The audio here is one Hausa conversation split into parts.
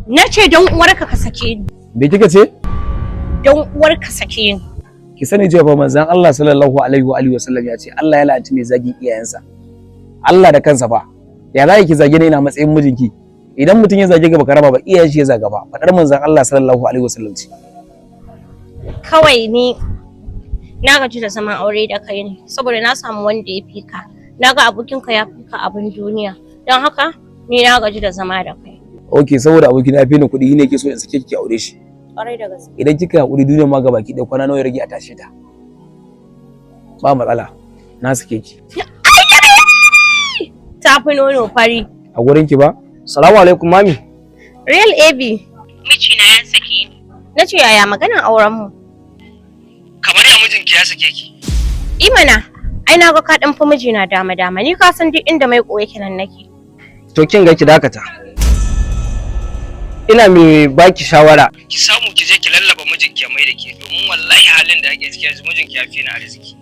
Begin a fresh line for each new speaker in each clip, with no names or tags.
Na ce don uwarka ka sake ni.
Me kika ce?
Don uwarka sake ni.
Ki sani cewa fa manzon Allah sallallahu alaihi wa alihi wasallam ya ce Allah ya la'anci mai zagin iyayensa. Allah da kansa fa. Ya za ki zage ni ina matsayin mijinki? Idan mutum ya zage gaba karaba ba, iyayen shi ya zaga ba. Fadar manzon Allah sallallahu alaihi wasallam ce.
Kawai ni na gaji da zaman aure da kai ne saboda na samu wanda ya fi ka. Na ga abokinka ya fi ka abin duniya. Don haka ni na gaji da zama da kai.
Okay, saboda abokina ya fi ni kuɗi ne yake so in sake ki aure shi.
Ƙwarai da gaske.
Idan kika hakuri, duniyar ma gabaki ɗaya kwana nawa ya rage a tashe ta? Ba matsala. Na sake ki.
Ta fi nono fari.
A gurin ki ba?
Salamu alaikum, mami.
Real AB. Mijina ya sake ni. Na ce yaya maganan auren mu?
Kamar ya mijinki ya sake ki?
Imana, ai na ga ka dan fi mijina dama dama. Ni ka san duk inda mai yake nan nake.
To kin ga, ki dakata. Ina mai baki shawara. Ki samu ki je ki lallaba mijinki ya mai da ke, domin wallahi halin da ake ciki yanzu mijinki ya fi ni arziki.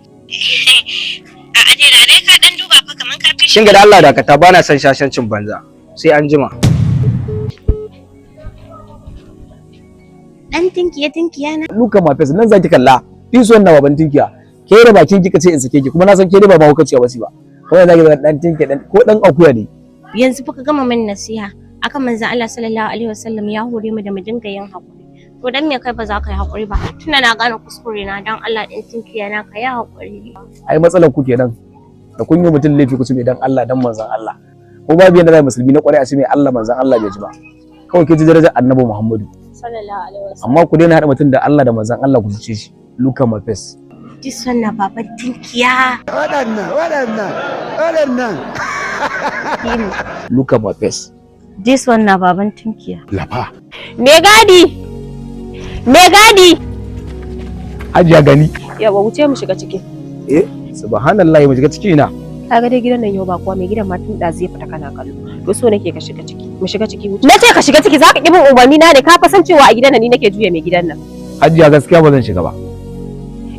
A aje da dai ka dan duba fa, kaman ka fi.
Kin ga, da Allah dakata, bana son shashancin banza. Sai an jima.
Dan tinkiya tinkiya na.
Look at my face, nan zaki kalla. This one na baban tinkiya. Ke da bakin kika ce in sake ki, kuma na san ke dai ba mahaukaciya ba ba. Kawai zaki ga dan tinkiya, dan ko dan akuya ne.
Yanzu fa ka gama min nasiha akan manzon Allah sallallahu alaihi wasallam ya hore mu da mu dinga yin hakuri. To dan me kai ba za ka yi hakuri ba? Tunda na gane kuskure na, dan Allah din tinkiya na, ka yi hakuri.
Ai matsalar ku kenan. Da kun yi mutum laifi ku ce mai dan Allah, dan manzon Allah. Ko babu yanda zai musulmi na kwarai a ce mai Allah, manzon Allah bai ji ba. Kawai ke ji darajar Annabi Muhammadu.
Sallallahu alaihi wasallam.
Amma ku daina haɗa mutum da Allah da manzon Allah ku cuce shi. Look at my face.
This one na baban tinkiya.
Waɗannan, waɗannan, waɗannan.
Look at my face.
This one na baban tinkiya.
Lafa.
Me gadi? Me gadi?
Hajiya gani.
Yawa, wuce mu shiga ciki.
Eh, subhanallahi, mu shiga ciki ina?
Kaga dai gidan nan yau ba kuwa, mai gidan ma tun ɗazu ya fita kana kallo. To so nake ka shiga ciki. Mu shiga ciki, wuce. Na ce ka shiga ciki, zaka ki bin umarni na ne? Ka fa san cewa a gidan nan ni nake juya mai gidan nan.
Hajiya, gaskiya ba zan shiga ba.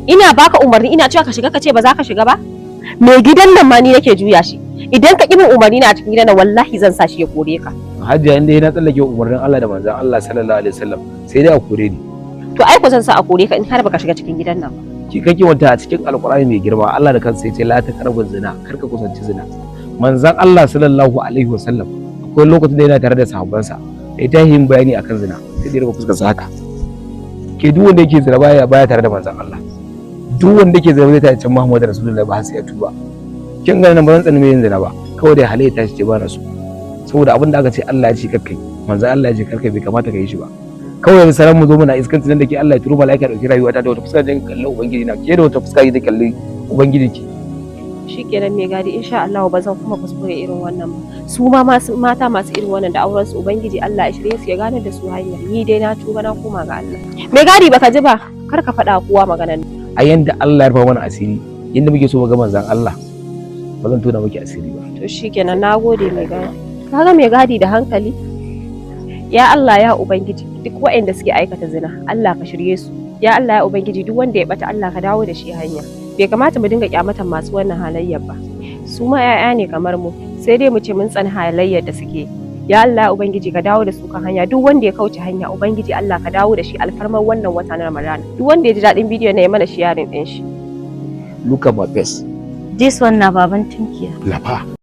Ina baka umarni, ina cewa ka shiga, ka ce ba za ka shiga ba? Mai gidan nan ma ni nake juya shi. Idan ka ki bin umarni na a cikin gidan nan, wallahi zan sa shi ya kore ka.
Hajiya, inda na tsallake umarnin Allah da manzon Allah sallallahu alaihi wasallam, sai dai a kore ni.
To ai ko zan sa a kore ka in har baka shiga cikin gidan nan ba.
Ki kake wanta, a cikin Alkur'ani mai girma Allah da kansa yace la taqrabu zina, kar ka kusanci zina. Manzon Allah sallallahu alaihi wasallam akwai lokacin da yana tare da sahabbansa, da ya tashi yin bayani akan zina sai da ya rufe fuskar sa haka. Ke, duk wanda yake zina baya tare da manzon Allah. Duk wanda yake zina zai tare can Muhammadu Rasulullahi ba har sai ya tuba. Kin ga nan ba zan tsani mai yin zina ba, kawai dai halayya ta ce ba na so. Saboda abin da aka ce Allah ya ce karkai, manzon Allah ya ce karkai, bai kamata ka yi shi ba. Kawai yanzu saran mu zo muna iskanci nan da ke, Allah ya turo mala'ika dauki rayuwata, da wata fuska jin kalli ubangiji na? Ke, da wata fuska ki kalli ubangiji ki?
Shikenan mai gadi, insha Allah ba zan kuma kuskure irin wannan ba. Su ma masu mata masu irin wannan da auren su, ubangiji Allah ya shirye su ya gane da su hanya. Ni dai na tuba, na koma ga Allah. Mai gadi, baka ji ba, kar ka faɗa kowa maganan.
A yanda Allah ya rufa mana asiri, yanda muke so mu ga manzon Allah, ba zan tona miki asiri ba.
To shikenan, nagode mai gadi. Kaga mai gadi da hankali. Ya Allah, ya ubangiji, duk waɗanda suke aikata zina, Allah ka shirye su. Ya Allah, ya ubangiji, duk wanda ya bata, Allah ka dawo da shi hanya. Bai kamata mu dinga kyamatan masu wannan halayyar ba, su ma 'ya'ya ne kamar mu, sai dai mu ce mun tsani halayyar da suke. Ya Allah, ya ubangiji, ka dawo da su kan hanya. Duk wanda ya kauce hanya, ubangiji Allah ka dawo da shi alfarmar wannan wata na Ramadan. Duk wanda ya ji daɗin bidiyon na, ya mana sharing ɗin shi.
Look at my face.
This one na baban tinkiya.
Lafa.